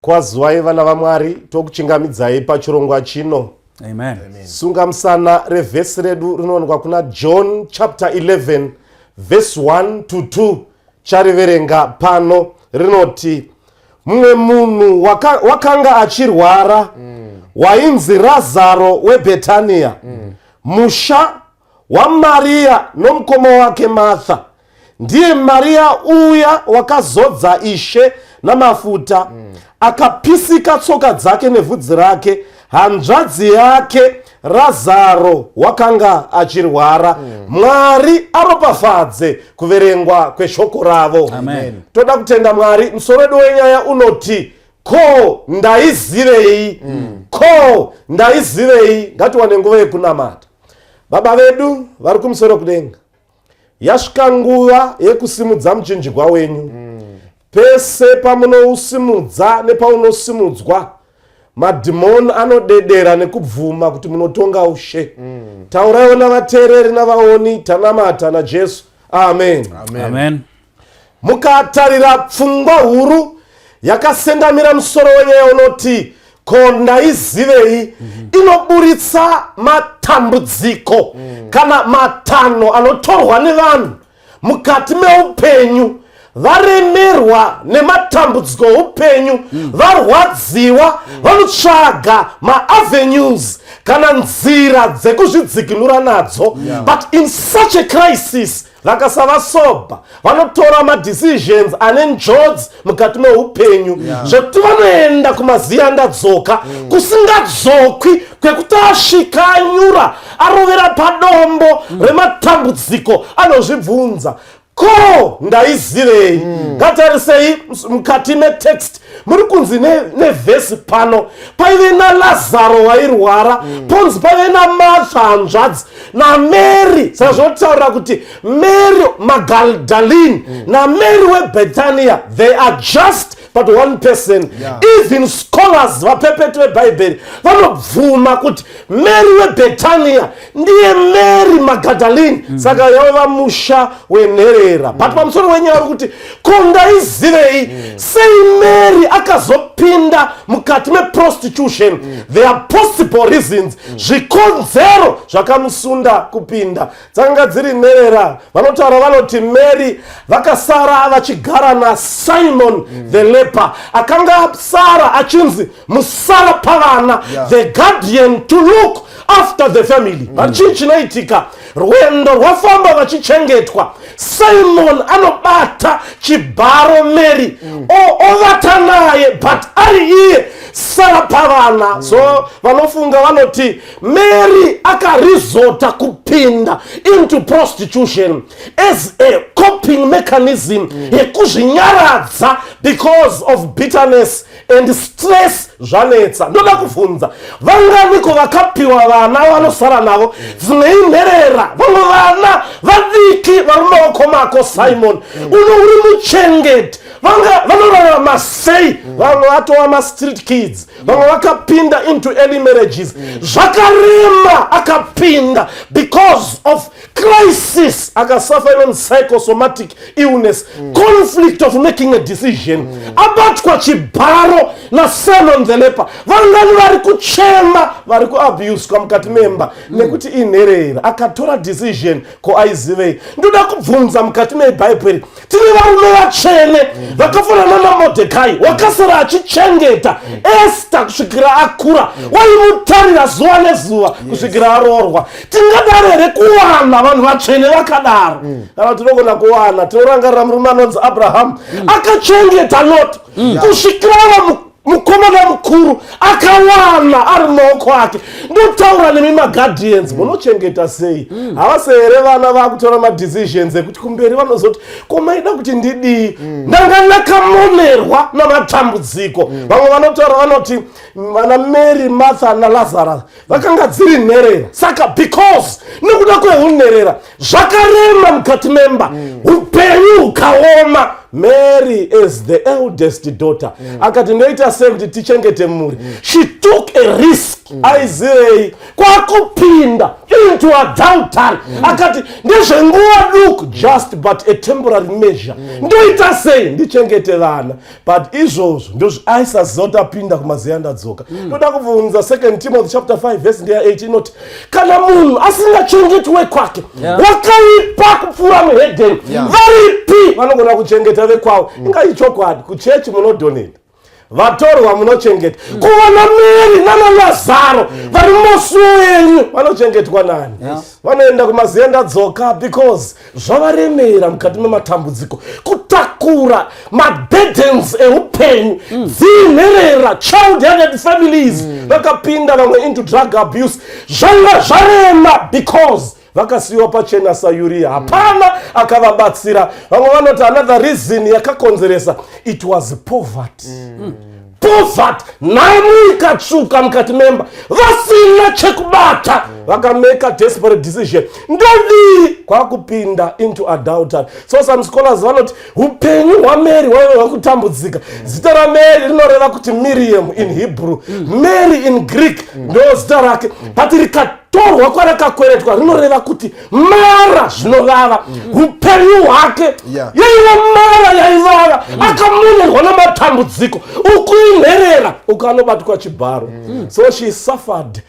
Kwaziwai vana vaMwari, tokuchingamidzai pachirongwa chino. Amen. Sunga musana revhesi redu rinowanikwa kuna John chapter 11 verse 1 to 2. Chariverenga pano rinoti mumwe munhu wakanga achirwara wainzi Razaro weBhetania, musha waMariya nomukoma wake Martha. Ndiye Mariya uya wakazodza Ishe namafuta, akapisika tsoka dzake nevhudzi rake. Hanzvadzi yake Razaro wakanga achirwara. Mwari aropafadze kuverengwa kweshoko ravo. Amen. Toda kutenda Mwari. Musoro wedu wenyaya unoti, "Ko ndaizivei?" Ko ndaizivei? Ngatiwane nguva yekunamata. Baba vedu vari kumusoro kudenga, yasvika nguva yekusimudza muchinjikwa wenyu. Pese pamunousimudza nepaunosimudzwa, madhimoni anodedera nekubvuma kuti munotonga ushe. Tauraiwo navateereri navaoni. Tanamata naJesu, amen. Amen. Mukatarira pfungwa huru yakasendamira musoro wenyaya unoti "Ko ndaizivei", inoburitsa matambudziko kana matanho anotorwa nevanhu mukati meupenyu. Varemerwa nematambudziko eupenyu, varwadziwa, vanotsvaga maavenues kana nzira dzekuzvidzikinura nadzo. But in such a crisis, vakasava sober, vanotora madecisions ane njodzi mukati meupenyu, zvekuti vanoenda kumaziya ndadzoka kusingadzokwi, kwekuti asvika anyura, arovera padombo rematambudziko, anozvibvunza, "Ko ndaizivei?" Ngatarisei mukati metext. Muri kunzi nevhesi pano paive naLazaro wairwara, ponzi paive naMartha hanzvadzi naMary. Saka zvinotaurira kuti Mary Magdalene naMary weBethania, they are just but one person. Even scholars, vapepeti vebhaibheri, vanobvuma kuti Mary weBethania ndiye Mary Magdalene. Saka yaiva musha wenherera. But pamusoro wenyaya uri kuti, "Ko ndaizivei?" Sei Mary akazopinda mukati meprostitution? There are possible reasons, zvikonzero zvakamusunda kupinda. Dzakanga dziri nherera. Vanotaura vanoti Mary vakasara vachigara naSimon the leper, akanga asara achinzi musara pavana, the guardian to look after the family. But chii chinoitika? Rwendo rwafamba vachichengetwa, Simon anobata chibharo Mary, ovata naye, but ari iye sara pavana. So vanofunga vanoti Mary akarizota kupinda into prostitution as a coping mechanism yekuzvinyaradza because of bitterness and stress zvanetsa. Ndoda kubvunza, vanganiko vakapiwa vana vanosara navo, dzimwe inherera, vamwe vana vadiki vari mumaoko mako Simon, uno uri muchengeti? Vanga vanorarama sei? Vamwe vatova mastreet kids, vamwe vakapinda into early marriages. Zvakarema, akapinda because of crisis, akasuffer even psychosomatic illness, conflict of making a decision, abatwa chibharo naSimon the leper. Vangani vari kuchema, vari kuabuswa mukati memba nekuti inherera? Akatora decision. Ko aizivei? Ndoda kubvunza, mukati mebhaibheri tine varume vatsvene vakafanana naModhekai, wakasara achichengeta Esta kusvikira akura, waimutarira zuva nezuva kusvikira aroorwa. Tingadaro here kuwana vanhu vatsvene vakadaro? Kana tinogona kuwana, tinorangarira murume anonzi Abrahamu, akachengeta Lot kusvikira ava mukomana mukuru, akawana ari mumaoko ake. Ndotaura nemi maguardians, munochengeta sei? Havasi here vana vakutora madecisions ekuti kumberi vanozoti, "Ko maida kuti ndidii? Ndanga ndakamonerwa namatambudziko." Vamwe vanotaura vanoti vana Mary, Martha naLazarus vakanga dziri nherera. Saka because nekuda kweunherera, zvakarema mukati memba, upenyu hukaoma. Mary as the eldest daughter akati, "Ndoita sei kuti tichengete mhuri?" She took a risk. Aizivei kwakupinda into adultery. Akati ndezvenguva duku, just but a temporary measure. Ndoita sei ndichengete vana? But izvozvo ndozvo aisaziva kuti apinda kumaziya ndadzoka. Ndoda kubvunza, Second Timothy chapter 5 verse ndeya 8 inoti kana munhu asingachengeti wekwake, wakaipa kupfuura muhedheni. Varipi vanogona kuchengeta vekwavo? Ingai chokwadi, kuchechi munodonata, vatorwa munochengeta, kuvana Mary nana Lazaro vari musuo yenyu vanochengetwa nani? Vanoenda kumaziya ndadzoka because zvavaremera mukati mematambudziko kutakura maburdens eupenyu. Dzinherera, child headed families, vakapinda vamwe into drug abuse. Zvanga zvarema because vakasiyiwa pachena saUriya, hapana akavabatsira. Vamwe vanoti another reason yakakonzeresa, it was poverty. Poverty, nhamo ikatsvuka mukati memba, vasina chekubata, vakamake desperate decision, ndodii? Kwakupinda into adultery. So some scholars vanoti upenyu hwaMary hwaive hwekutambudzika. Zita raMary rinoreva kuti Miriam in Hebrew, Mary in Greek, ndo zita rake, but rikatorwa kwarakakweretwa rinoreva kuti mara zvinovava. Upenyu hwake yaiva mara yaivava, akamonerwa namatambudziko, ukuinherera, ukanobatwa chibharo. So she suffered,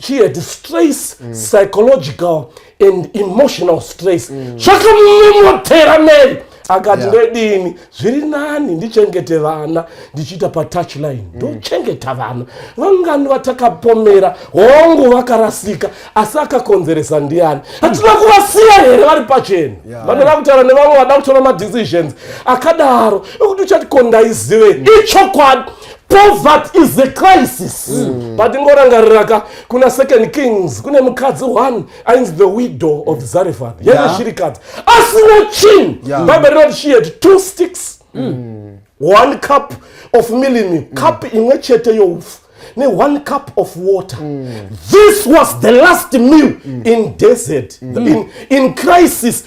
she had stress, psychological and emotional stress. Zvakamumomotera Mary. Akati, "Ndodini? Zviri nani ndichengete vana ndichiita patouchline, ndochengeta vana." Vangani vatakapomera? Hongu, vakarasika, asi akakonzeresa ndiani? Hatina kuvasiya here vari pachena? Vanoda kutaura nevamwe vada kutora madecisions akadaro ekuti uchati kondaizive. Ichokwadi, poverty is a crisis, but ingorangariraka kuna Second Kings, kune mukadzi one ainzi the widow of Zarephath, yaive shirikadzi asina chinhu. Bhaibheri rinoti she had two sticks, one cup of mealie, cup imwe chete youpfu ne-one cup of water. This was the last meal in desert, in crisis,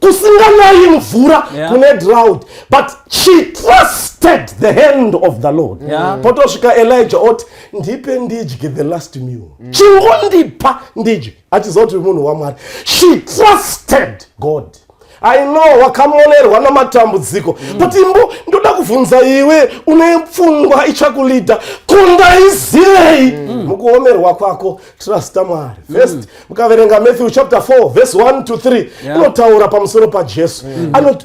kusinganayi mvura, kune drought, but she trusted the hand of the Lord. Potosvika Elijah oti, "Ndipe ndidye the last meal, chingondipa ndidye," achiziva kuti munhu waMwari. She trusted God. I know wakamonerwa namatambudziko, but imbo ndoda kubvunza iwe une pfungwa ichakuleada, kundaizivei mukuomerwa kwako? Trusta Mwari first. Mukaverenga Matthew chapter 4 verse 1 to 3, inotaura pamusoro paJesu.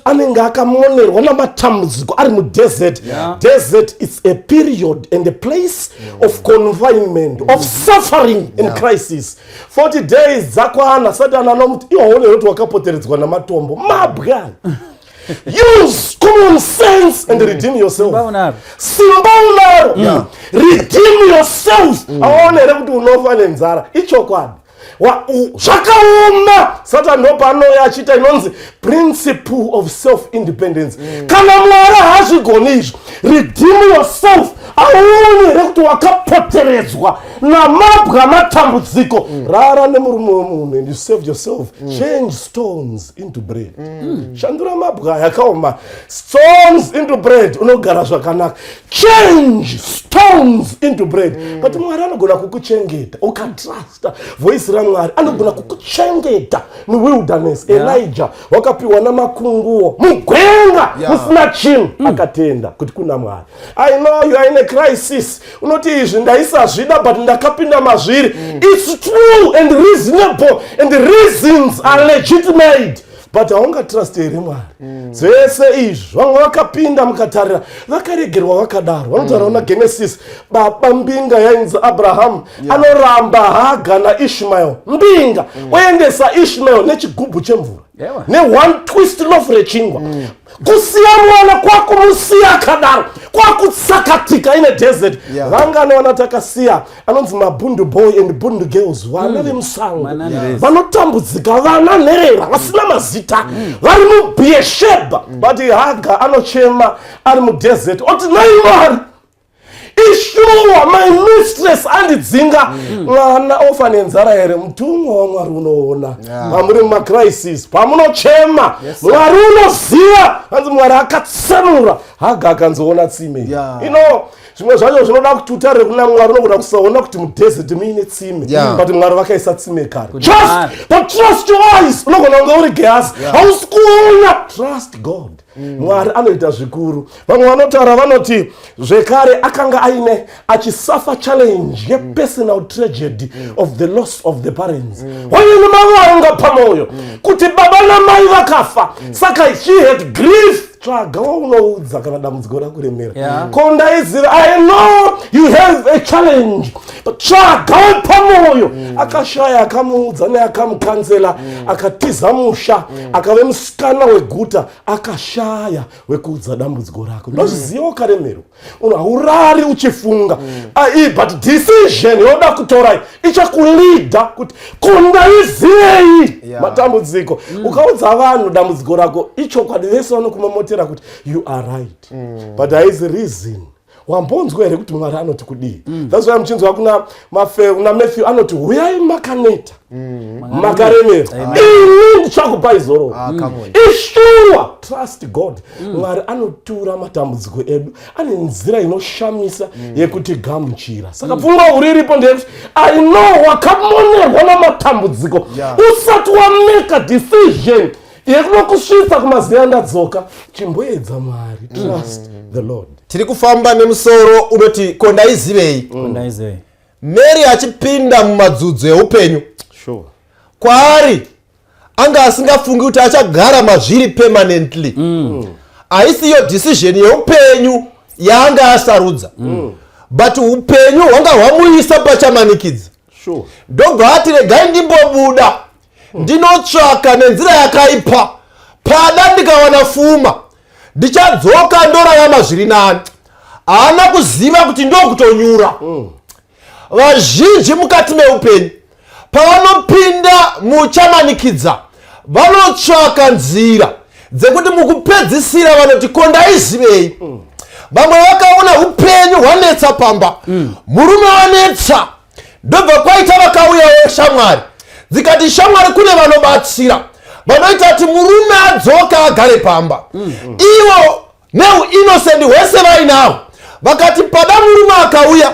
Anenge akamonerwa namatambudziko ari mudesert. Desert is a period and a place of confinement, of suffering and crisis. 40 days dzakwana, Satani anomuti, "Iwaone kuti wakapoteredzwa namatombo, mabwa. Use common sense and redeem yourself." Simba unaro. Simba unaro, redeem yourself. Aone here kuti unofa nenzara? Ichokwadi, zvakaoma. Satani ndopaanouya achiita inonzi principle of self independence. Kana Mwari haazvigoni izvi, redeem yourself. Auoni here kuti wakapoteredzwa namabwa, matambudziko? Rara nemurume wemunhu and you saved yourself. Change stones into bread. Shandura mabwa yakaoma, stones into bread, unogara zvakanaka. Change stones into bread. But Mwari anogona kukuchengeta ukatrusta voice raMwari. Anogona kukuchengeta muwilderness. Elijah wakapiwa namakunguo mugwenga musina chinhu, akatenda kuti kuna Mwari. I know you are in a crisis. Unoti izvi ndaisazvida, but ndakapinda mazviri. It's true and reasonable and the reasons are legitimate, but haungatrust here Mwari? Zvese izvi vamwe vakapinda, mukatarira vakaregerwa vakadaro. Vanotaura na Genesis, baba mbinga yainzi Abrahamu anoramba Haga naIshmael, mbinga, oendesa Ishmael nechigubhu chemvura ne-one twist loaf rechingwa. Kusiya mwana, kwakumusiya akadaro, kwakutsakatika ine desert. Vangani takasiya anonzi mabundu boy and bundu girls, vana vemusango Vana nherera. vanotambudzika, vana nherera vasina mazita, vari muBheersheba. But Haga anochema ari mudesert, oti, "Nai Mwari, ishuwa my mistress andidzinga, mwana ofa nenzara here?" Mutumwa waMwari unoona pamuri mumacrisis, pamunochema. Mwari unoziva. Hanzi Mwari akatsemura Haga, akanzoona tsime. You know Zvimwe zvacho zvinoda kuti utarire kuna Mwari. Unogona kusaona kuti mudesert muine tsime, but Mwari vakaisa tsime kare. Trust, but trust your eyes. Unogona kunge uri Gehazi, hausi kuona. Trust God. Mwari anoita zvikuru. Vamwe vanotaura vanoti zvekare akanga aine achisuffer challenge yepersonal tragedy of the loss of the parents. Waine mavanga pamwoyo kuti baba namai vakafa, saka she had grief. Tsvaga waunoudza kana dambudziko rakuremera. Ko ndaiziva, I know you have a challenge, but tsvaga wepamwoyo. Akashaya akamuudza neakamucounsela. Akatiza musha, akave musikana weguta, akashaya wekuudza dambudziko rako. Ndozviziva wakaremerwa, haurari uchifunga. Ai, but decision yoda kutora ichakuleada kuti kondaizivei. Matambudziko, ukaudza vanhu dambudziko rako, ichokwadi vese vanokumomotera kuti you are right, but haizi reason. Wambonzwa here kuti Mwari anoti kudii? That's why muchinzwa kuna Matthew anoti, "Huyai makaneta, makaremerwa, ini ndichakupai zororo." Ah, come on. Ishuwa, trust God. Mwari anotura matambudziko edu, ane nzira inoshamisa yekutigamuchira. Saka pfungwa huru iripo ndeyekuti I know wakamonerwa namatambudziko. Usati wamake decision yekunokusvitsa kumaziva ndadzoka, chimboedza Mwari. Trust the Lord. Tiri kufamba nemusoro unoti "Kondaizivei". Kondaizivei. Mary achipinda mumadzudzo eupenyu, kwaari anga asingafungi kuti achagara mazviri permanently. Haisi iyo decision yeupenyu yaanga asarudza, but upenyu hwanga hwamuisa pachamanikidza. Ndobva ati, "Regai ndimbobuda ndinotsvaka nenzira yakaipa. Pada ndikawana fuma, ndichadzoka ndorarama zviri nani." Haana kuziva kuti ndokutonyura. Vazhinji mukati meupenyu, pavanopinda muchamanikidza, vanotsvaka nzira dzekuti mukupedzisira vanoti, "Kondaizivei?" Vamwe vakaona upenyu hwanetsa pamba, murume wanetsa, ndobva kwaita vakauyawo shamwari dzikati, "Shamwari, kune vanobatsira vanoita kuti murume adzoka agare pamba." Ivo neuinnocent hwese vainawo vakati, "Pada murume akauya,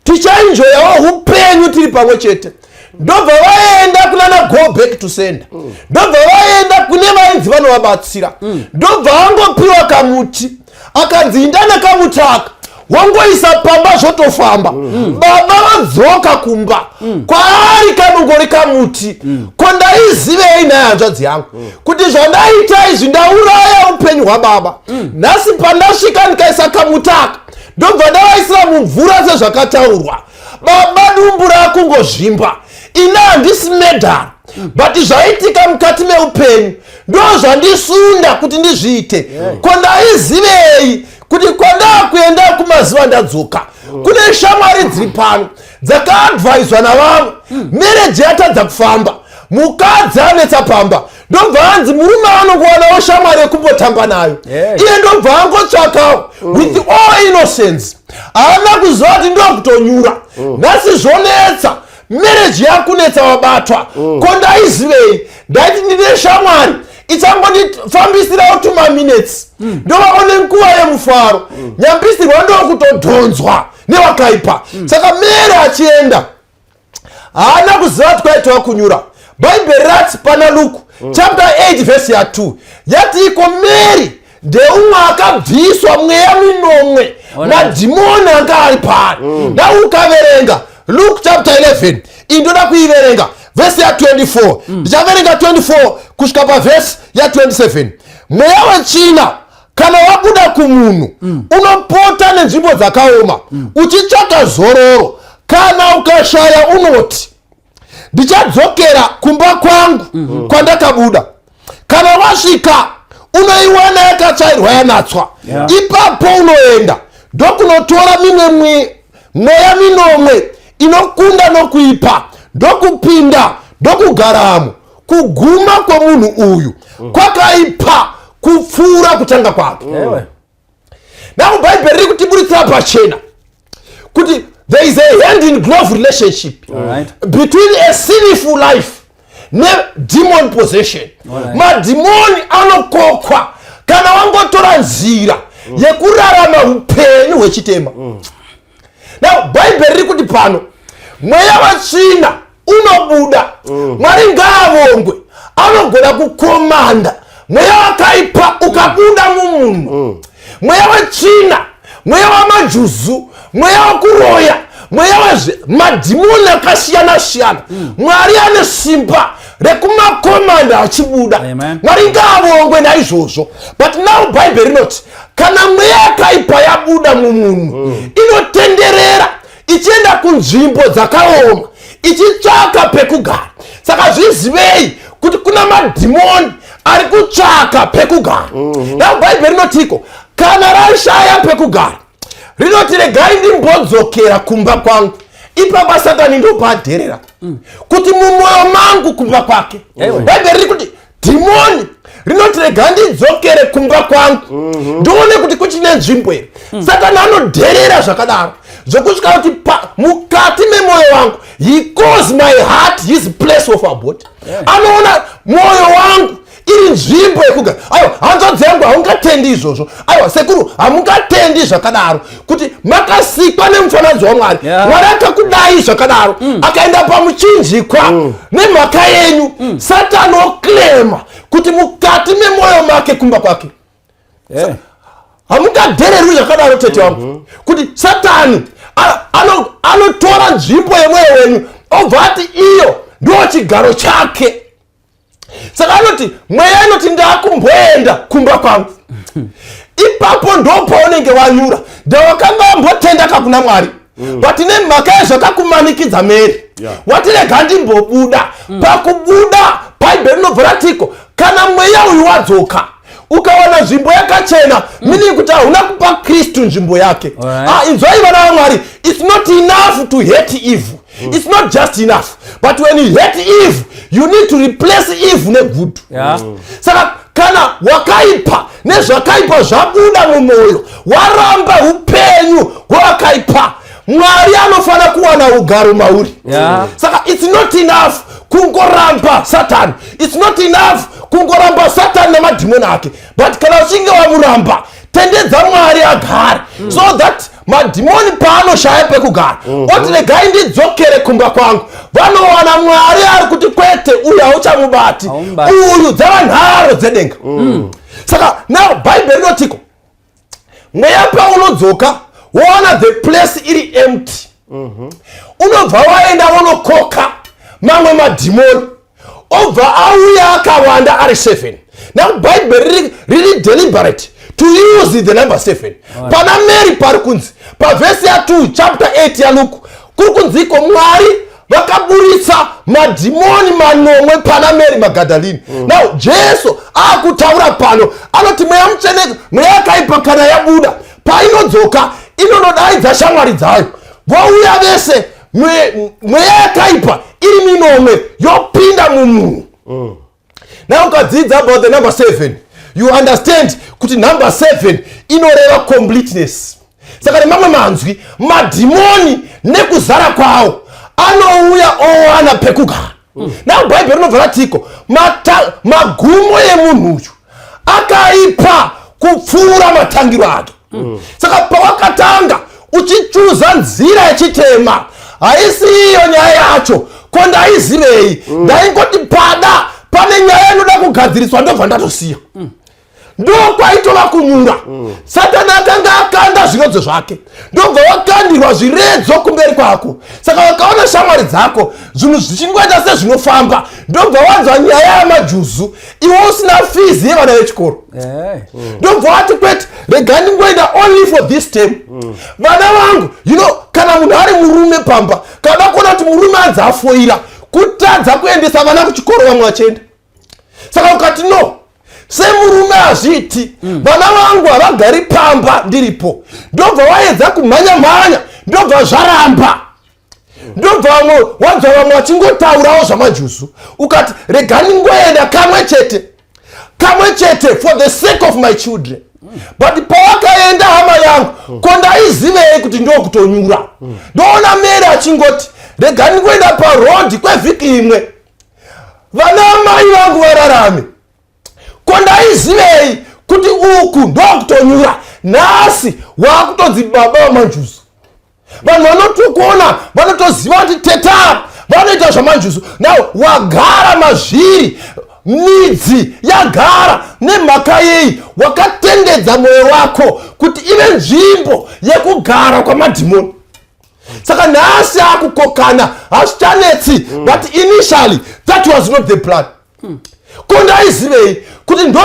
tichaenjoyawo upenyu tiri pamwe chete." Ndobva vaenda kunana go back to sender, ndobva vaenda kune vainzi vanovabatsira, ndobva angopiwa kamuti, akanzi, "Inda nekamuti aka, wangoisa pamba, zvotofamba." Baba vadzoka kumba, kwaari kanongori kamuti. Ko ndaizivei naye, hanzvadzi yangu, kuti zvandaita izvi ndauraya upenyu hwababa? Nhasi pandasvika ndikaisa kamuti aka, ndobva ndavaisira mumvura sezvakataurwa, baba dumbu rakungozvimba. Ina handisi medhara, but zvaitika mukati meupenyu ndo zvandisunda kuti ndizviite. Ko ndaizivei kuti kwandakuenda kumazuva ndadzoka, kune shamwari dziri pano dzakaadvaiswa navamwe? Marriage yatadza kufamba, mukadzi anetsa pamba, ndobva anzi murume anongowanawo shamwari yekumbotamba nayo. Iye ndobva angotsvakawo with all innocence, haana kuziva kuti ndokutonyura. Nhasi zvonetsa, marriage yakunetsa, wabatwa. Ko ndaizivei? Ndaiti ndine shamwari ichangondifambisirawo tumaminutes, ndovawo nenguva yemufaro. Nyambisirwa ndokutodhonzwa newakaipa. Saka Mary achienda haana kuziva kuti kwaitwa kunyura. Bhaibheri rati pana Luke chapter 8 vhesi ya2 yati iko Mary ndeumwe akabviswa mweya minomwe, madhimoni anga ari paari. Ndau ukaverenga Luke chapter 11, iyi ndoda kuiverenga vhesi ya24. Ndichaverenga 24 kusvika pavhesi ya27. Mweya wetsvina kana wabuda kumunhu, unopota nenzvimbo dzakaoma uchitsvaka zororo. Kana ukashaya, unoti, "Ndichadzokera kumba kwangu kwandakabuda." Kana wasvika, unoiwana yakatsvairwa, yanatswa. Ipapo unoenda ndokunotora mimwe mweya minomwe inokunda nokuipa, ndokupinda, ndokugaramo. Kuguma kwomunhu uyu kwakaipa kupfuura kutanga kwake. Now Bhaibheri riri kutiburitsira pachena kuti there is a hand in glove relationship between a sinful life nedemon possession. Madhimoni anokokwa kana wangotora nzira yekurarama upenyu hwechitema. Now Bhaibheri riri kuti pano mweya watsvina unobuda. Mwari ngaavongwe, anogona kukomanda mweya wakaipa ukabuda mumunhu. Mweya wetsvina, mweya wamajuzu, mweya wekuroya, mweya wezve madhimoni akasiyana siyana, Mwari ane simba rekumakomanda achibuda. Amen. Mwari ngaavongwe naizvozvo. But now Bhaibheri rinoti kana mweya yakaipa yabuda mumunhu, inotenderera ichienda kunzvimbo dzakaoma ichitsvaka pekugara. Saka zvizivei kuti kuna madhimoni ari kutsvaka pekugara. Now Bhaibheri rinotiko kana rashaya pekugara, rinoti, "Regai ndimbodzokera kumba kwangu." Ipapa Satani ndopaadherera kuti mumwoyo mangu kumba kwake. Bhaibheri riri kuti dhimoni rinoti, "Rega ndidzokere kumba kwangu, ndione kuti kuchine nzvimbo here." Satani anodherera zvakadaro zvokusvika kuti mukati memwoyo wangu, he calls my heart his place of abode. Anoona mwoyo wangu iri nzvimbo yekugara. Aiwa, hanzvadzi yangu, haungatendi izvozvo. Aiwa, sekuru, hamungatendi zvakadaro kuti makasikwa nemufananidzo waMwari. Mwari akakudai zvakadaro, akaenda pamuchinjikwa nemhaka yenyu. Satani oclaima kuti mukati memwoyo make kumba kwake. Hamungadhererwi zvakadaro, tete wangu, kuti Satani anotora nzvimbo yemwoyo wenyu, obva ati iyo ndo chigaro chake. Saka anoti mweya inoti, "Ndakumboenda kumba kwangu." Ipapo ndo paunenge wanyura. Ndawakanga wambotenda kakuna Mwari, but nemhaka yezvakakumanikidza Mary, wati, "Rega ndimbobuda." Pakubuda, Bhaibheri rinobva ratiko kana mweya uyu wadzoka ukawana nzvimbo yakachena, meaning kuti hauna kupa Kristu nzvimbo yake. Ah, inzwai vana vaMwari, it's not enough to hate evil. It's not just enough, but when you hate evil, you need to replace evil negood. Saka kana wakaipa nezvakaipa zvabuda mumwoyo, waramba upenyu hwawakaipa, Mwari anofanira kuwana ugaro mauri. Saka it's not enough kungoramba Satani. It's not enough kungoramba Satani nemadhimoni ake, but kana uchinge wamuramba, tendedza Mwari agare, so that madhimoni paanoshaya pekugara, oti, "Regai ndidzokere kumba kwangu," vanowana Mwari ari kuti, "Kwete, uyu hauchamubati." Haumubati. Uyu dzava nharo dzedenga. Saka now Bhaibheri rinotiko mweya paunodzoka wowana the place iri empty, unobva waenda wonokoka mamwe madhimoni, obva auya akawanda ari 7. Now Bhaibheri riri deliberate to use the number 7. Pana Mary pari kunzi pavhesi ya2 chapter 8 yaLuke, kuri kunziko Mwari vakaburitsa madhimoni manomwe pana Mary Magadalini. Now Jesu akutaura pano, anoti mweya mutsvene, mweya yakaipa kana yabuda, painodzoka inonodaidza shamwari dzayo, vouya vese. Mweya yakaipa iri minomwe yopinda mumunhu. Now ukadzidza about the number 7, you understand kuti number 7 inoreva completeness. Saka nemamwe manzwi, madhimoni nekuzara kwawo anouya owana pekugara. Now Bhaibheri rinobva ratiko magumo emunhu uyu akaipa kupfuura matangiro ake. Saka pawakatanga uchichuza nzira yechitema, haisi iyo nyaya yacho. Ko ndaizivei? Ndaingoti pada pane nyaya inoda kugadziriswa, ndobva ndatosiya. Ndokwaitova kunyura. Satani akanga akanda zviredzo zvake, ndobva wakandirwa zviredzo kumberi kwako. Saka wakaona shamwari dzako zvinhu zvichingoita sezvinofamba, ndobva wanzwa nyaya yamajuzu, iwe usina fees yevana vechikoro. Ndobva wati, "Kwete, rega ndingoenda only for this term, vana vangu." Kana munhu ari murume pamba, kana kuona kuti murume anzi afoira kutadza kuendesa vana kuchikoro, vamwe vachienda, saka ukati, "No, semurume hazviiti, vana vangu havagari pamba ndiripo." Ndobva waedza kumhanya mhanya, ndobva zvaramba, ndobva vamwe wanzwa vamwe vachingotaurawo zvamajuzu, ukati, "Rega ndingoenda kamwe chete, kamwe chete, for the sake of my children." But pawakaenda, hama yangu, ko ndaizivei kuti ndokutonyura? Ndoona Mary achingoti, "Rega ndingoenda parodhi kwevhiki imwe, vana mai vangu vararame." Ko ndaizivei kuti uku ndokutonyura? Nhasi wakutonzi baba vamanjuzu. Vanhu vanotokuona vanotoziva kuti teta vanoita zvamanjuzu. Now wagara mazviri, midzi yagara. Nemhaka yei? Wakatendedza mwoyo wako kuti ive nzvimbo yekugara kwamadhimoni. Saka nhasi akukokana hazvichanetsi, but initially that was not the plan. Ko ndaizivei kuti ndo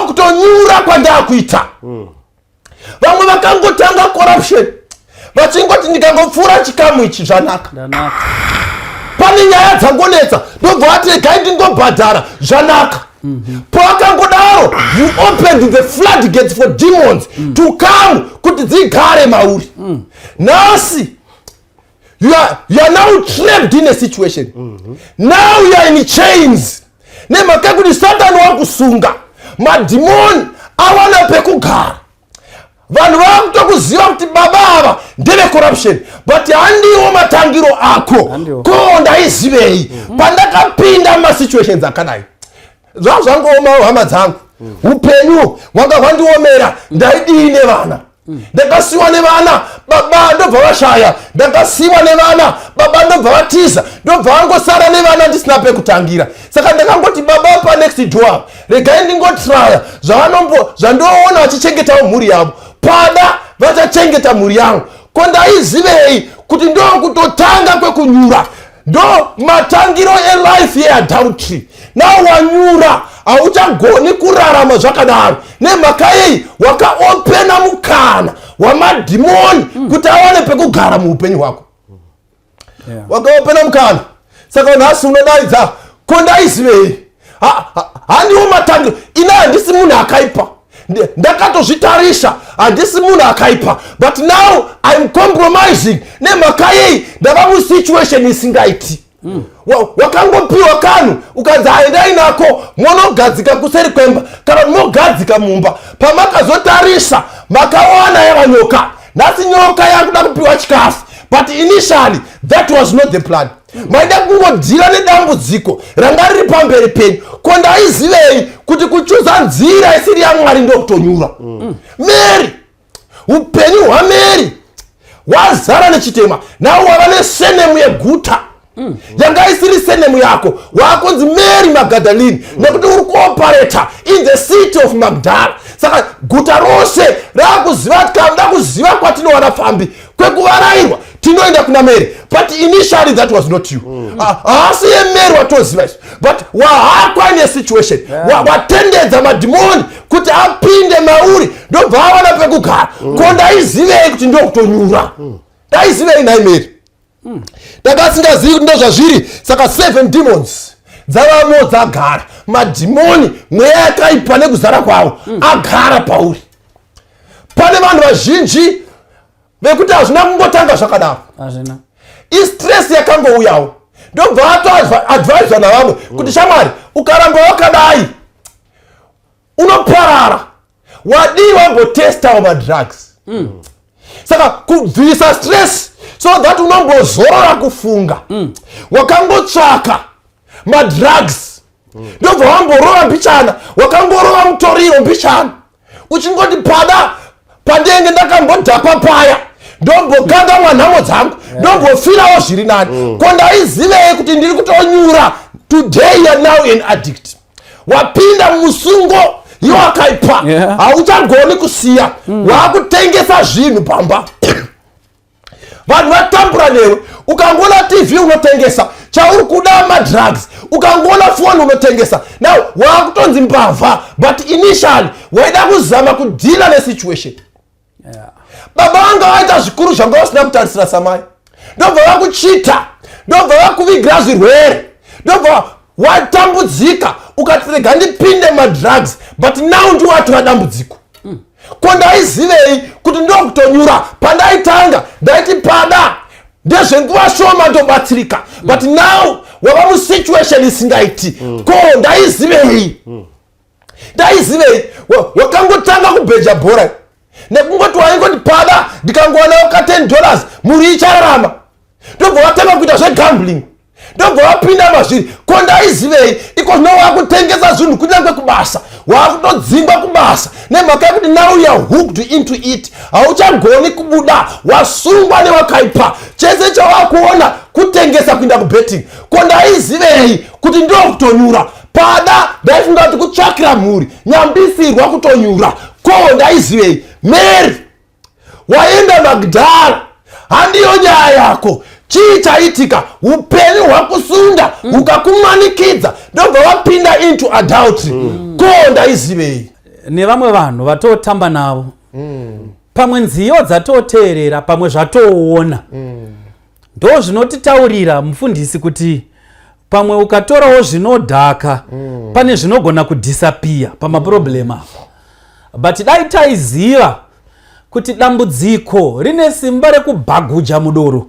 kutonyura kwandaakuita? Vamwe vakangotanga corruption vachingoti, "Ndikangopfuura chikamu ichi, zvanaka." Ndanaka. Pane nyaya dzangonetsa, ndobva vati, "Regai ndingobhadhara, zvanaka." Pawakangodaro, you opened the floodgates for demons to come kuti dzigare mauri. Nhasi you are now trapped in a situation. Now you are in chains nemhaka yekuti Satani wakusunga, madhimoni awana pekugara. Vanhu vakutokuziva kuti baba ava ndeve corruption, but handiwo matangiro ako. Handiwo. Ko ndaizivei pandakapinda mumasituations akadai? Zvazvangooma, hama dzangu, upenyu hwanga hwandiomera. Ndaidii nevana? Ndakasiwa nevana, baba ndobva vashaya. Ndakasiwa nevana, baba ndobva vatiza, ndobva vangosara nevana ndisina pekutangira. Saka ndakangoti baba panext door, regai ndingotraya zvavanombo zvandoona vachichengetawo mhuri yavo, pada vachachengeta mhuri yangu. Ko ndaizivei kuti ndokutotanga kwekunyura, ndo matangiro elife yeadultery? Now wanyura, hauchagoni kurarama zvakadaro. Nemhaka yei? Wakaopena mukana wamadhimoni kuti awane pekugara muupenyu hwako. Wakaopena mukana. Saka nhasi unodaidza, "Ko ndaizivei? Handiwo matangiro. Ina handisi munhu akaipa. Ndakatozvitarisa, handisi munhu akaipa, but now I'm compromising. Nemhaka yei? Ndava musituation isingaiti." Wakangopiwa kanhu ukanzi, "Aendai nako, monogadzika kuseri kwemba kana mogadzika mumba." Pamakazotarisa, makawana yava nyoka. Nhasi nyoka yakuda kupiwa chikafu, but initially that was not the plan. Maida kungodhira nedambudziko ranga riri pamberi penyu. Ko ndaizivei kuti kuchuza nzira isiri yaMwari ndokutonyura? Mary, upenyu hwaMary wazara nechitema. Nawo wava nesurname yeguta yanga isiri surname yako. Wakunzi Mary Magadalini nekuti uri kuoperata in the city of Magdala. Saka guta rose raakuziva kuti kana muda kuziva kwatinowana pfambi kwekuvarayirwa, tinoenda kuna Mary. But initially that was not you. Haasi yeMary watoziva izvo, but wahakwa in a situation. Watendedza madhimoni kuti apinde mauri, ndobva awana pekugara. Ko ndaizivei kuti ndokutonyura? Ndaizivei nhai Mary? Ndakasingazivi kuti ndozvazviri. Saka seven demons dzavamo dzagara, madhimoni, mweya yakaipa nekuzara kwavo agara pauri. Pane vanhu vazhinji vekuti hazvina kungotanga zvakadaro. Hazvina. Istress yakangouyawo, ndobva atoadvaiswa navamwe kuti, "Shamwari, ukaramba wakadai unoparara. Wadii wambotestawo madrugs?" Saka kubvisa stress so that unombozorora kufunga, wakangotsvaka madrugs, ndobva wamborova mbichana, wakangorova mutoriro mbichana, uchingoti, "Pada pandenge ndakambodhakwa paya, ndombokangamwa nhamo dzangu, ndombofirawo zviri nani." Ko ndaizivei kuti ndiri kutonyura? Today you are now an addict, wapinda musungo yowakaipa. Hauchagoni kusiya. Waakutengesa zvinhu pamba, vanhu vatambura newe. Ukangoona TV unotengesa, chauri kuda madrugs. Ukangoona foni unotengesa. Now waakutonzi mbavha, but initially waida kuzama kudhila nesituation. Baba vanga vaita zvikuru zvanga vasina kutarisira samai, ndobva vakuchita, ndobva vakuvigira zvirwere, ndobva watambudzika, ukati, "Rega ndipinde madrugs," but now ndiwatova dambudziko. Ko ndaizivei kuti ndokutonyura? Pandaitanga ndaiti pada ndezvenguva shoma, ndobatsirika, but now wava musituation isingaiti. Ko ndaizivei? Ndaizivei? Wakangotanga kubheja bhora nekungoti waingoti, "Pada ndikangowanawo ka $10, mhuri ichararama," ndobva watanga kuita zvegambling, ndobva wapinda mazviri. Ko ndaizivei? Iko zvino wakutengesa zvinhu, kunyange kubasa. Wakutodzingwa kubasa nemhaka yekuti now you are hooked into it. Hauchagoni kubuda, wasungwa newakaipa. Chese chawakuona kutengesa, kuinda kubetting. Ko ndaizivei kuti ndo kutonyura? Pada ndaifunga kuti kutsvakira mhuri, nyambisirwa kutonyura. Ko ndaizivei? Mary waenda Magdala, handiyo nyaya yako. Chii chaitika? Upenyu hwakusunda, hukakumanikidza, ndobva wapinda into adultery. Ko ndaizivei? Nevamwe vanhu vatotamba navo, pamwe nziyo dzatoteerera, pamwe zvatoona, ndo zvinotitaurira mufundisi kuti pamwe ukatorawo zvinodhaka, pane zvinogona kudisappear pamaproblem apa. But dai taiziva kuti dambudziko rine simba rekubhaguja mudoro,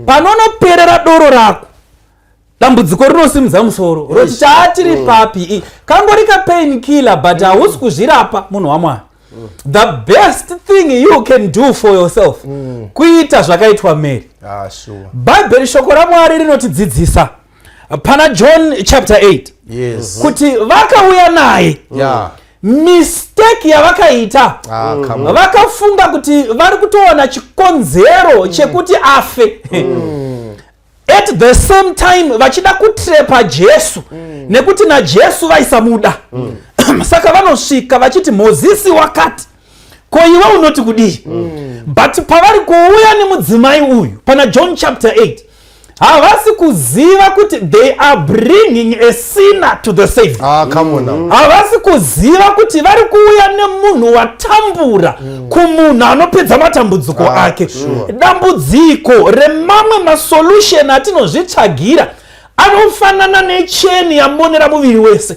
panonoperera doro rako, dambudziko rinosimudza musoro roti, "Chaatiri papi?" Kangori kapain killer, but hausi kuzvirapa, munhu waMwari. The best thing you can do for yourself kuita zvakaitwa Mary. Ah, sure. Bhaibheri, shoko raMwari rinotidzidzisa pana John chapter 8 kuti vakauya naye. Mistake yavakaita, Ah, come on. vakafunga kuti vari kutowana chikonzero chekuti afe, at the same time vachida kutrepa Jesu, nekuti naJesu vaisamuda. Saka vanosvika vachiti, "Mozisi wakati, ko iwe unoti kudii?" But pavari kuuya nemudzimai uyu pana John chapter 8, havasi kuziva kuti they are bringing a sinner to the Savior. Ah, come on now. Havasi kuziva kuti vari kuuya nemunhu watambura kumunhu anopedza matambudziko ake. Dambudziko remamwe masolution atinozvitsvagira anofanana necheni yamonera muviri wese.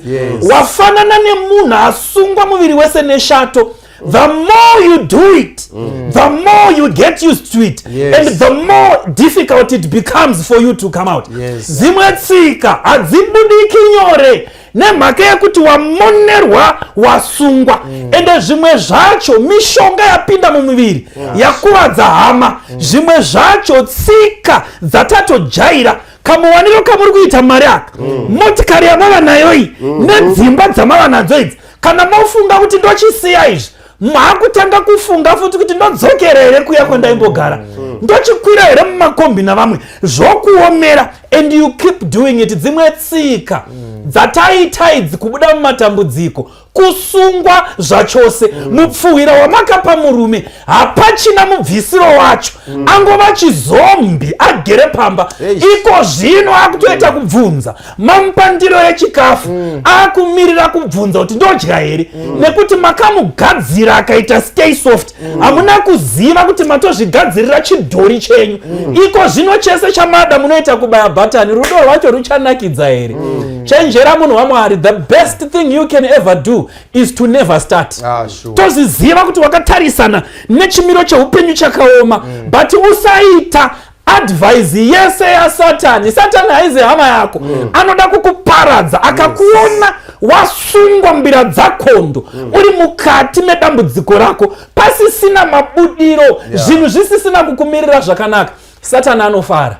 Wafanana nemunhu asungwa muviri wese neshato. The more you do it, the more you get used to it and the more difficult it becomes for you to come out. Dzimwe tsika hadzibudiki nyore nemhaka yekuti wamonerwa, wasungwa. Ende zvimwe zvacho mishonga yapinda mumuviri, yakuvadza hama. Zvimwe zvacho tsika dzatatojaira, kamuwaniro kamuri kuita mari aka, motikari yamava nayo iyi, nedzimba dzamava nadzo idzi. Kana mofunga kuti ndochisiya izvi, maakutanga kufunga futi kuti ndodzokera here kuya kwandaimbogara, ndochikwira here mumakombi navamwe, zvokuomera, and you keep doing it. Dzimwe tsika dzataita idzi kubuda mumatambudziko kusungwa zvachose. Mupfuhwira wamakapa murume hapachina mubvisiro wacho, angova chizombi agere pamba. Iko zvino akutoita kubvunza mamupandiro echikafu, akumirira kubvunza kuti ndodya here, nekuti makamugadzira akaita stay soft. Hamuna kuziva kuti matozvigadzirira chidhori chenyu. Iko zvino chese chamada munoita kubaya bhatani. Rudo rwacho ruchanakidza here? Chenjera, munhu waMwari. The best thing you can ever do is to never start. Ah, sure. Toziziva kuti wakatarisana nechimiro cheupenyu chakaoma, but usaita advice yese yaSatani. Satani haizi hama yako, anoda kukuparadza. Akakuona wasungwa mbira dzakondo, uri mukati medambudziko rako, pasisina mabudiro, zvinhu zvisisina kukumirira zvakanaka, Satani anofara.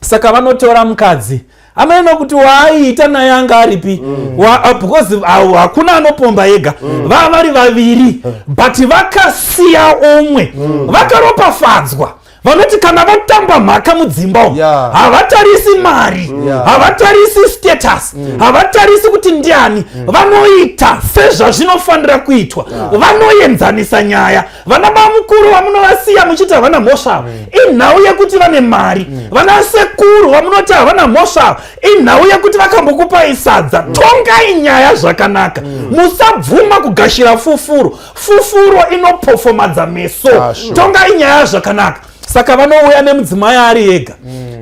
Saka vanotora mukadzi, amene kuti waaiita naye anga aripi, because hakuna anopomba ega, vava vari vaviri, but vakasiya umwe. Vakaropafadzwa vanoti kana vatamba mhaka mudzimba umu, havatarisi mari, havatarisi status, havatarisi kuti ndiani, vanoita sezvazvinofanira kuitwa, vanoenzanisa nyaya. Vana bamukuru vamunovasiya muchiti havana mhosva, inhau yekuti vane mari. Vana sekuru vamunoti havana mhosva, inhau yekuti vakambokupai sadza. Tongai nyaya zvakanaka, musabvuma kugashira fufuro. Fufuro inopofomadza meso. Ah, sure. Tongai nyaya zvakanaka. Saka vanouya nemudzimai ari ega.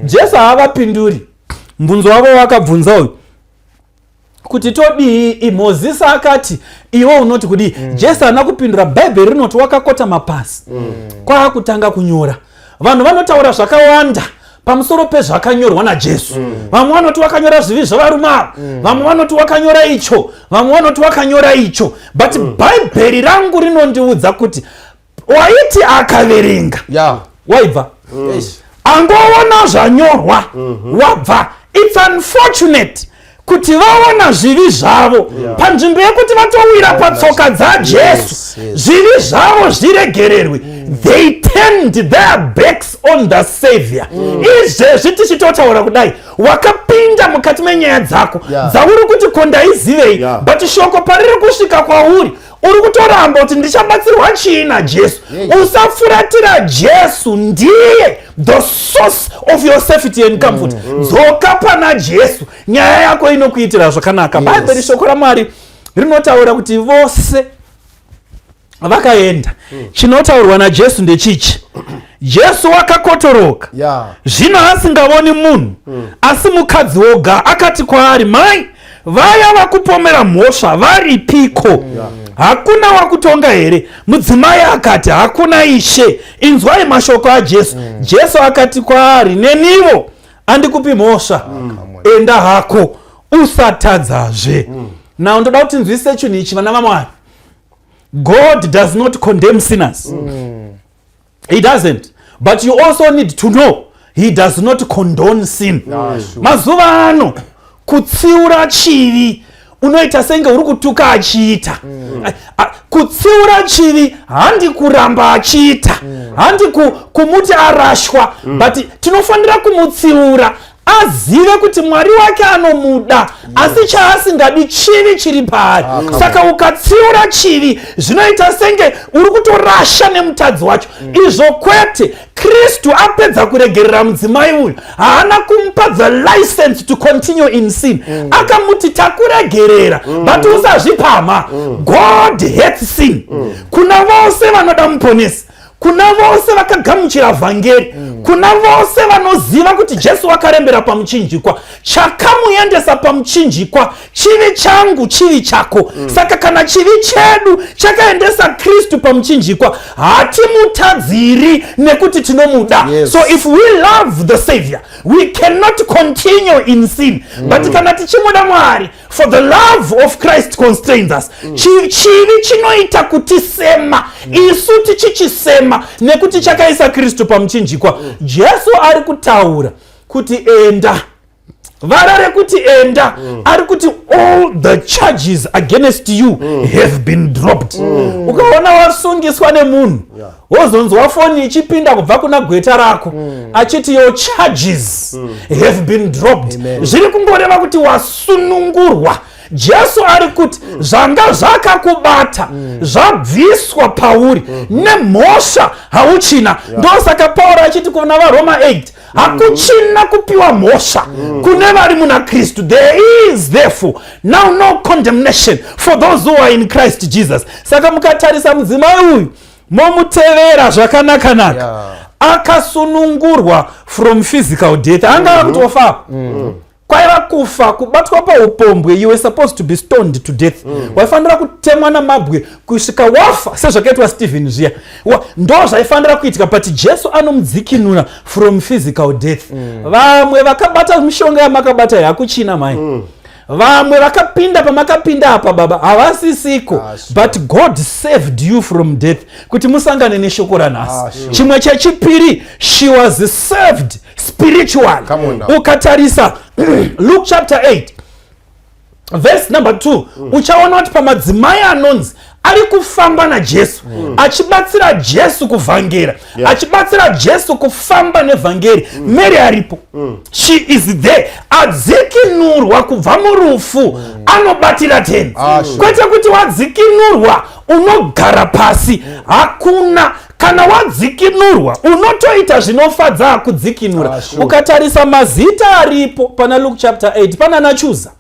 Jesu haavapinduri mubvunzo wavo wakabvunza uyu kuti todii, Mozisi akati, iwe unoti kudii? Jesu haana kupindura. Bhaibheri rinoti wakakotama pasi, kwaakutanga kunyora. Vanhu vanotaura zvakawanda pamusoro pezvakanyorwa naJesu. Vamwe vanoti wakanyora zvivi zvevarume ava, vamwe vanoti wakanyora icho, vamwe vanoti wakanyora icho, but Bhaibheri rangu rinondiudza kuti waiti akaverenga, waibva angoona zvanyorwa, wabva. It's unfortunate. Kuti vaona zvivi zvavo, panzvimbo yekuti vatowira patsoka dzaJesu, zvivi zvavo zviregererwe, they turned their backs on the Savior. Izvezvi tichitotaura kudai, wakapinda mukati menyaya dzako dzauri kuti, "Ko ndaizivei?" But shoko pariri kusvika kwauri, uri kutoramba kuti, "Ndichabatsirwa chii naJesu?" Usafuratira Jesu. Ndiye the source of your safety and comfort. Dzoka pana Jesu, nyaya yako inokuitira zvakanaka. Bhaibheri, shoko raMwari rinotaura kuti vose vakaenda. Chinotaurwa naJesu ndechichi: Jesu wakakotoroka, zvino asingavoni munhu asi mukadzi woga, akati kwaari, "Mai, vaya vakupomera mhosva varipiko? Hakuna wakutonga here?" Mudzimai akati, "Hakuna, Ishe." Inzwai mashoko aJesu. Jesu akati kwaari, "Nenivo andikupi mhosva. Enda hako, usatadzazve." Now ndoda kuti nzwisise chinhu ichi, vana vaMwari. God does not condemn sinners. He doesn't. But you also need to know he does not condone sin. Mazuva ano kutsiura chivi unoita senge uri kutuka achiita. Kutsiura chivi handi kuramba achiita, handi kumuti arashwa, but tinofanira kumutsiura azive kuti Mwari wake anomuda, asi chaasingadi chivi chiri paari. Saka ukatsiura chivi zvinoita senge uri kutorasha nemutadzi wacho. Izvo kwete. Kristu apedza kuregerera mudzimai uyu, haana kumupa the license to continue in sin. Akamuti, "Takuregerera, but usazvipamha." God hates sin. Kuna vose vanoda Muponesi, kuna vose vakagamuchira vhangeri, kuna vose vanoziva kuti Jesu wakarembera pamuchinjikwa, chakamuendesa pamuchinjikwa chivi changu, chivi chako. Saka kana chivi chedu chakaendesa Kristu pamuchinjikwa, hatimutadziri nekuti tinomuda. So if we love the Savior, we cannot continue in sin. But kana tichimuda Mwari, for the love of Christ constrains us. Chivi chinoita kutisema, isu tichichisema nekuti chakaisa Kristu pamuchinjikwa. Jesu ari kutaura kuti enda. Vara rekuti enda, ari kuti all the charges against you have been dropped. Ukaona wasungiswa nemunhu, wozonzwa foni ichipinda kubva kuna gweta rako achiti, "Your charges have been dropped," zviri kungoreva kuti wasunungurwa. Jesu ari kuti zvanga zvakakubata zvabviswa pauri, nemhosva hauchina. Ndosaka Pauro achiti kuna vaRoma 8, hakuchina kupiwa mhosva kune vari muna Kristu. There is therefore now no condemnation for those who are in Christ Jesus. Saka mukatarisa mudzimai uyu, momutevera zvakanaka-naka, akasunungurwa from physical death. Anga akutofa, kwaiva kufa. Kubatwa paupombwe, you were supposed to be stoned to death. Waifanira kutemwa namabwe kusvika wafa, sezvakaitwa Stephen zviya. Ndo zvaifanira kuitika, but Jesu anomudzikinura from physical death. Vamwe vakabata mishonga yamakabata yakuchina, mai. Vamwe vakapinda pamakapinda apa, baba, havasisiko. But God saved you from death kuti musangane neshoko ranhasi. Chimwe chechipiri, she was saved spiritually. Come on now. Ukatarisa Luke chapter 8 verse number 2, uchaona kuti pamadzimai anonzi ari kufamba naJesu, achibatsira Jesu kuvhangera, achibatsira Jesu kufamba nevhangeri, Mary aripo. She is there, adzikinurwa kubva murufu, anobatira Tenzi. Kwete kuti wadzikinurwa unogara pasi. Hakuna. Kana wadzikinurwa unotoita zvinofadza akudzikinura. Ukatarisa mazita aripo pana Luke chapter 8, pana naChuza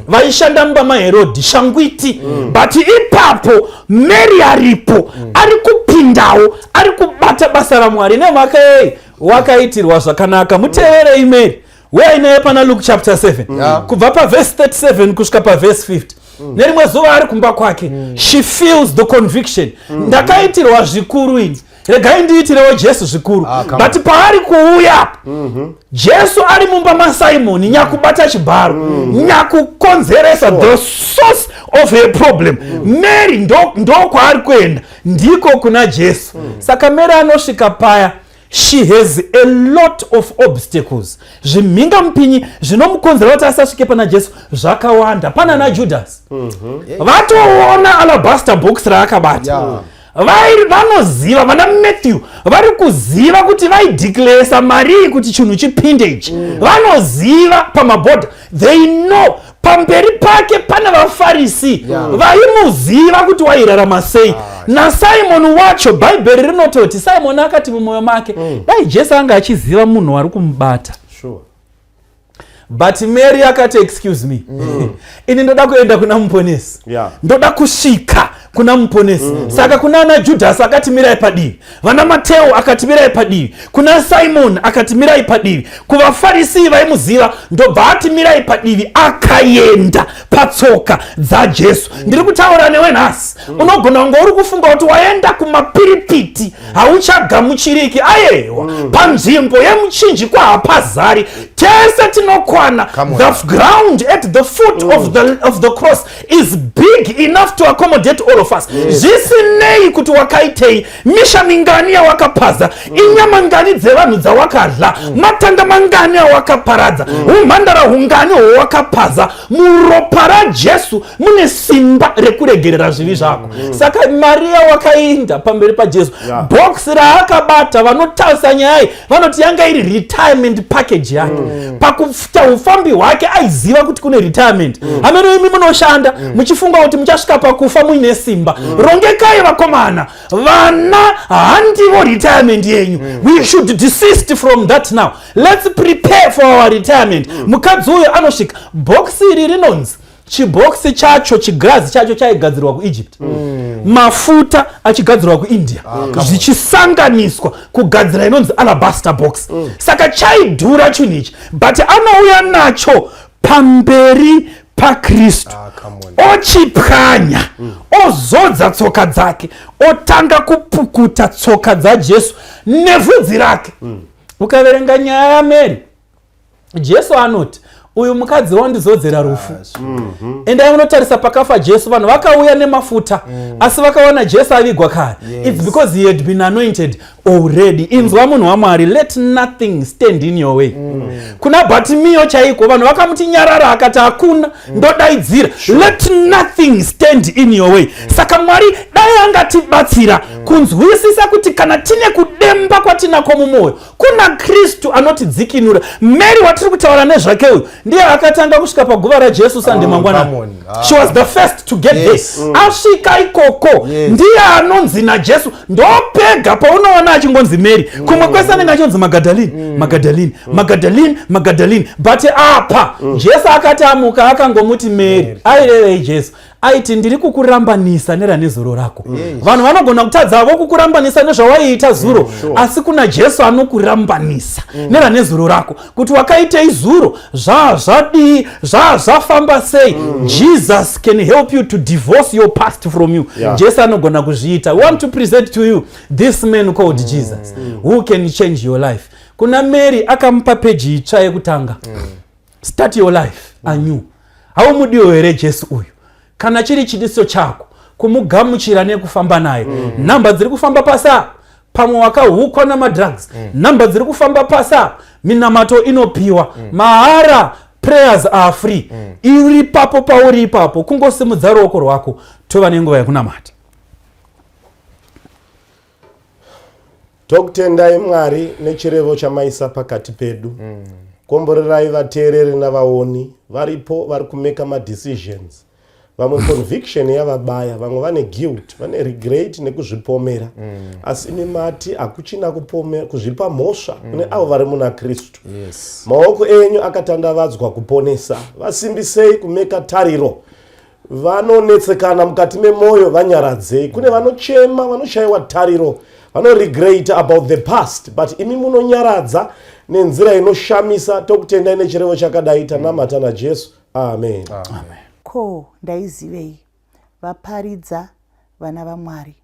vaishanda mumba maHerodhi, shangwiti. But ipapo Mary aripo, ari kupindawo, ari kubata basa raMwari. Nemhaka yei? Wakaitirwa zvakanaka. Muteverei Mary weainaye pana Luke chapter 7, kubva pavhesi 37 kusvika pavhesi 50. Nerimwe zuva ari kumba kwake, she feels the conviction, "Ndakaitirwa zvikuru ini, regai ndiitirewo Jesu zvikuru." Ah, come. But paari kuuya, Jesu ari mumba maSimoni, nyakubata chibharo, nyakukonzeresa, the source of a problem. Mary ndo kwaari kuenda, ndiko kuna Jesu. Saka Mary anosvika paya. She has a lot of obstacles, zvimhingamupinyi zvinomukonzera kuti asasvike pana Jesu zvakawanda. Pana naJudas vatoona alabaster box raakabata. Vanoziva, vana Matthew vari kuziva kuti vaideclaresa marii kuti chinhu chipinde ichi. Vanoziva pamabhodha, they know pamberi pake pana vaFarisi vaimuziva kuti wairarama sei. NaSimoni wacho, Bhaibheri rinototi Simoni akati mumwoyo make, dai Jesu anga achiziva munhu wari kumubata. But Mary akati, "Excuse me, ini ndoda kuenda kuna Muponesi. Ndoda kusvika kuna Muponesi." Saka kuna ana Judhasi akati, "Mirai padivi." Vana Mateo akati, "Mirai padivi." Kuna Simon akati, "Mirai padivi." KuvaFarisi vaimuziva ndobva ati, "Mirai padivi." Akaenda patsoka dzaJesu. Ndiri kutaura newe nhasi, unogona kunge uri kufunga kuti waenda kumapiripiti, hauchagamuchiriki. Ayewa, panzvimbo yemuchinjikwa hapazari, tese tinokwana. Come on. The ground at the foot of the cross is big enough to accommodate all of us, zvisinei kuti wakaitei, misha mingani yawakapaza, inyama ngani dzevanhu dzawakadla, matanga mangani awakaparadza, umhandara hungani hwawakapaza. Muropa raJesu mune simba rekuregerera zvivi zvako. Saka Mariya wakainda pamberi paJesu. Box raakabata, vanotarisa nyaya iyi vanoti yanga iri retirement package yake. Pakuita ufambi hwake aiziva kuti kune retirement. Hameno imi munoshanda muchifunga kuti muchasvika pakufa muine simba. Rongekai vakomana, vana handivo retirement yenyu. We should desist from that now. Let's prepare for our retirement. Mukadzi uyo anosvika, bhokisi iri rinonzi chibhokisi chacho, chigirazi chacho chaigadzirwa kuEgypt, mafuta achigadzirwa kuIndia, zvichisanganiswa kugadzira inonzi alabaster box. Saka chaidhura chinhu ichi, but anouya nacho pamberi paKristu. Ah, come on. Ochipwanya, ozodza tsoka dzake, otanga kupukuta tsoka dzaJesu nevhudzi rake. Ukaverenga nyaya yaMary, Jesu anoti, "Uyu mukadzi wandizodzera rufu." Endai munotarisa pakafa Jesu, vanhu vakauya nemafuta, asi vakawana Jesu avigwa kare. It's because he had been anointed already. Inzwa munhu waMwari, let nothing stand in your way. Kuna Bhatimiyo chaiko, vanhu vakamuti, "Nyarara," akati, "Hakuna, ndodaidzira." Let nothing stand in your way. Saka Mwari dai angatibatsira kunzwisisa kuti kana tine kudemba kwatinako mumwoyo, kuna Kristu anotidzikinura. Mary watiri kutaura nezvake uyu ndiye akatanga kusvika paguva raJesu Sunday mangwanani. Come on. Ah. She was the first to get there. Asvika ikoko, ndiye anonzi naJesu. Ndopega paunoona achingonzi Mary. Kumwe kwese anenge achinonzi Magadalini, Magadalini, Magadalini, Magadalini, but apa Jesu akati amuka akangomuti Mary. Airevei Jesu? Aiti, "Ndiri kukurambanisa neranezuro rako." Vanhu vanogona kutadza vo kukurambanisa nezvawaiita zuro, asi kuna Jesu anokurambanisa neranezuro rako, kuti wakaitei zuro, zvazvadii, zvazvafamba sei. Jesus can help you to divorce your past from you. Jesu anogona kuzviita. We want to present to you this man called Jesus, who can change your life. Kuna Mary akamupa peji itsva yekutanga, start your life anew. Haumudiwo here Jesu uyu? Kana chiri chidiso chako kumugamuchira nekufamba naye, nhamba dziri kufamba pasi apa. Pamwe wakahukwa namadrugs, nhamba dziri kufamba pasi apa. Minamato inopiwa mahara, prayers are free. Iri papo pauri ipapo, kungosimudza ruoko rwako, tova nenguva yekunamata. Tokutendai Mwari nechirevo chamaisa pakati pedu. Komborerai vateereri navaoni varipo vari kumeka madecisions. Vamwe conviction yavabaya, vamwe vane guilt, vane regret nekuzvipomera, asi imi mati hakuchina kuzvipa mhosva kune avo vari muna Kristu. Maoko enyu akatandavadzwa kuponesa. Vasimbisei kumeka tariro. Vanonetsekana mukati memwoyo vanyaradzei. Kune vanochema, vanoshayiwa tariro, vanoregret about the past, but imi munonyaradza nenzira inoshamisa. Tokutendai nechirevo chakadai. Tanamata naJesu, amen. Ko ndaizivei? Vaparidza vana vaMwari,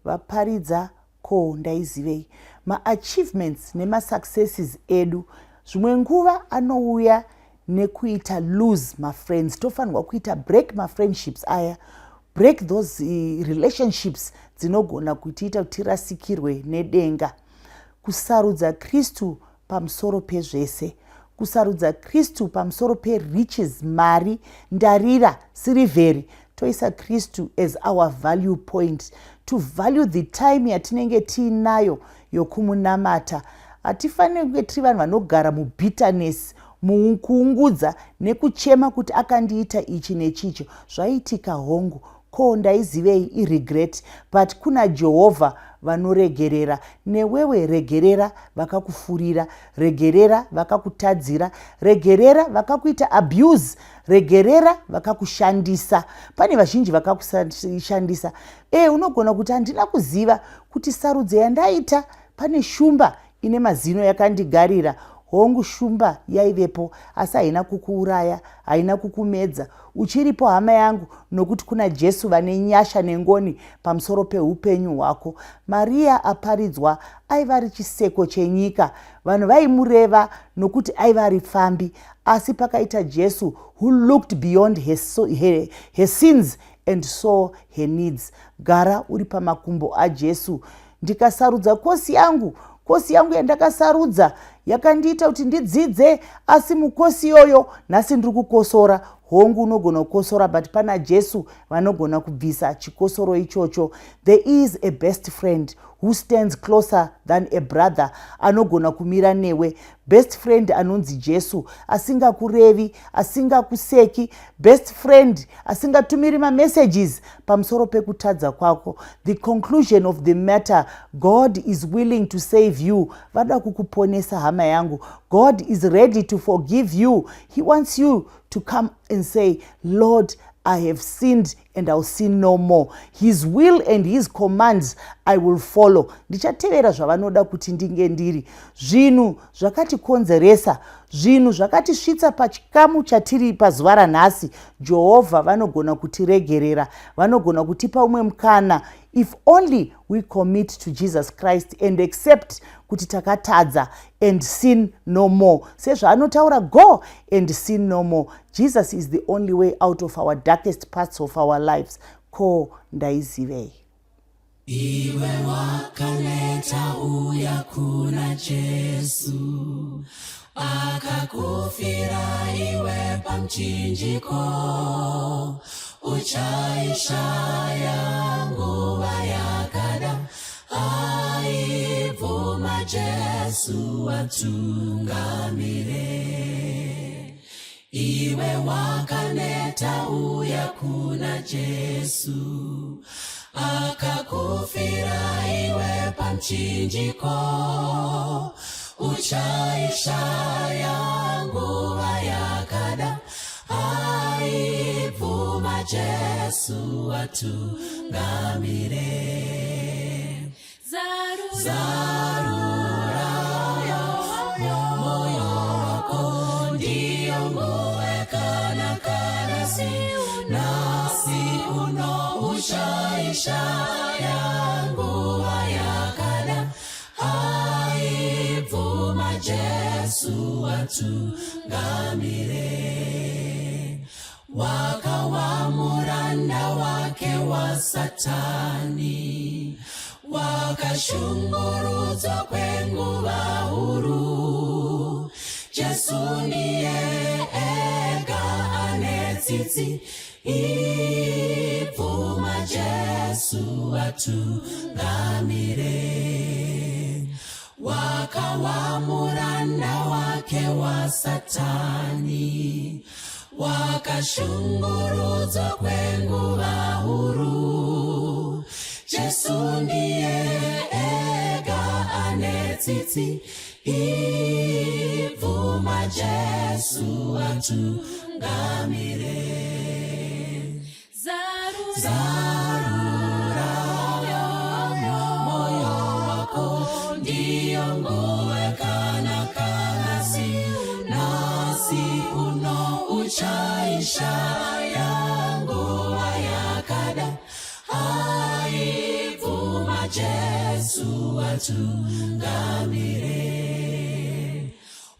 vaparidza. Ko ndaizivei? Maachievements nemasuccesses edu zvimwe nguva anouya nekuita lose mafriends. Tofanirwa kuita break mafriendships aya, break those relationships dzinogona kutiita kuti tirasikirwe nedenga. Kusarudza Kristu pamusoro pezvese. Kusarudza Kristu pamusoro periches, mari, ndarira, sirivheri. Toisa Kristu as our value point. To value the time yatinenge tiinayo yokumunamata. Hatifaniri kunge tiri vanhu vanogara mubitterness, mukuungudza nekuchema kuti akandiita ichi nechicho. Zvaitika hongu. Ko ndaizivei iregret, but kuna Jehovha vanoregerera. Newewe regerera vakakufurira, regerera vakakutadzira, regerera vakakuita abuse, regerera vakakushandisa. Pane vazhinji vakakushandisa. Unogona kuti handina kuziva kuti sarudzo yandaita pane shumba ine mazino yakandigarira. Hongu, shumba yaivepo, asi haina kukuuraya, haina kukumedza. Uchiripo hama yangu, nokuti kuna Jesu vane nyasha nengoni pamusoro peupenyu hwako. Maria aparidzwa aiva ari chiseko chenyika. Vanhu vaimureva nokuti aiva ari pfambi, asi pakaita Jesu who looked beyond her sins and saw her needs. Gara uri pamakumbo aJesu. Ndikasarudza kosi yangu, kosi yangu yandakasarudza yakandiita kuti ndidzidze, asi mukosi iyoyo nhasi ndiri kukosora. Hongu, unogona kukosora, but pana Jesu vanogona kubvisa chikosoro ichocho. There is a best friend who stands closer than a brother, anogona kumira newe. Best friend anonzi Jesu, asingakurevi, asingakuseki. Best friend asingatumiri mamessages pamusoro pekutadza kwako. The conclusion of the matter, God is willing to save you. Vada kukuponesa hama yangu. God is ready to forgive you. He wants you to come and say, "Lord, I have sinned and I'll sin no more. His will and his commands I will follow." Ndichatevera zvavanoda kuti ndinge ndiri. Zvinhu zvakatikonzeresa, zvinhu zvakatisvitsa pachikamu chatiri pazuva ranhasi, Jehovha vanogona kutiregerera, vanogona kutipa umwe mukana if only we commit to Jesus Christ and accept kuti takatadza and sin no more. Sezvaanotaura, "Go and sin no more." Jesus is the only way out of our darkest parts of our lives. Ko ndaizivei? Iwe wakaneta, uya kuna Jesu, akakufira iwe pamuchinjiko. Uchaishaya nguva yakada, aibvuma Jesu atungamire. Iwe wakaneta, uya kuna Jesu, akakufira iwe pamuchinjiko. Uchaishaya nguva yakada, aibvuma Jesu atungamire. Zarura moyo wako, ndiyo nguva yakanaka. Nasi uno uchaishaya nguva yakada, aibvuma Jesu atungamire. Wakawa muranda wake waSatani, wakashungurudzwa kwenguva huru. Jesu ndiye ega ane tsitsi, ibvuma Jesu atungamire. Wakawa muranda wake waSatani, wakashungurudzwa kwenguva huru. Jesu ndiye ega ane tsitsi, ibvuma Jesu atungamire. Zarura moyo wako, ndiyo nguva yakanaka. Nasi uno uchaishaya nguva yakada, aibvuma Jesu atungamire.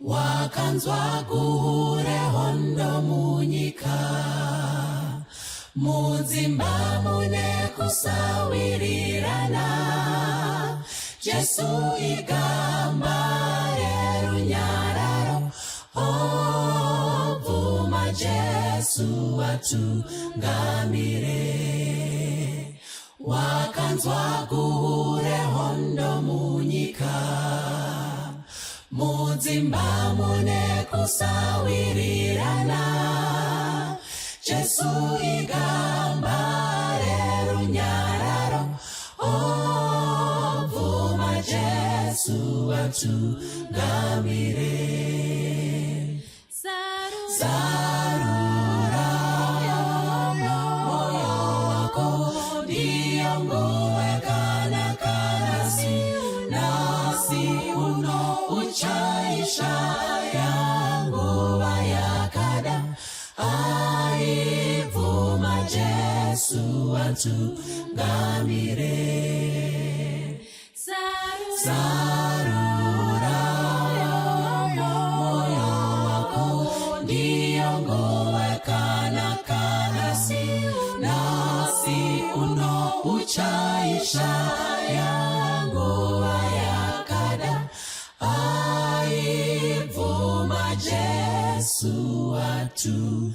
Wakanzwa guhu rehondo munyika, mudzimba mune kusawirirana. Jesu igamba rerunyararo. Oh, bvuma Jesu atungamire. Wakanzwa guhu rehondo munyika, mudzimba mune kusawirirana. Jesu igamba rerunyararo. Oh, bvuma Jesu atungamire. Zarura moyo wako, ndiyo nguva yakanaka nhasi. Nhasi uno uchaishaya nguva yakada. Aibvuma Jesu atungamire. Zarura moyo wako, ndiyo nguva yakanaka nhasi. Nhasi uno uchaishaya nguva yakada. Aibvuma Jesu atungamire.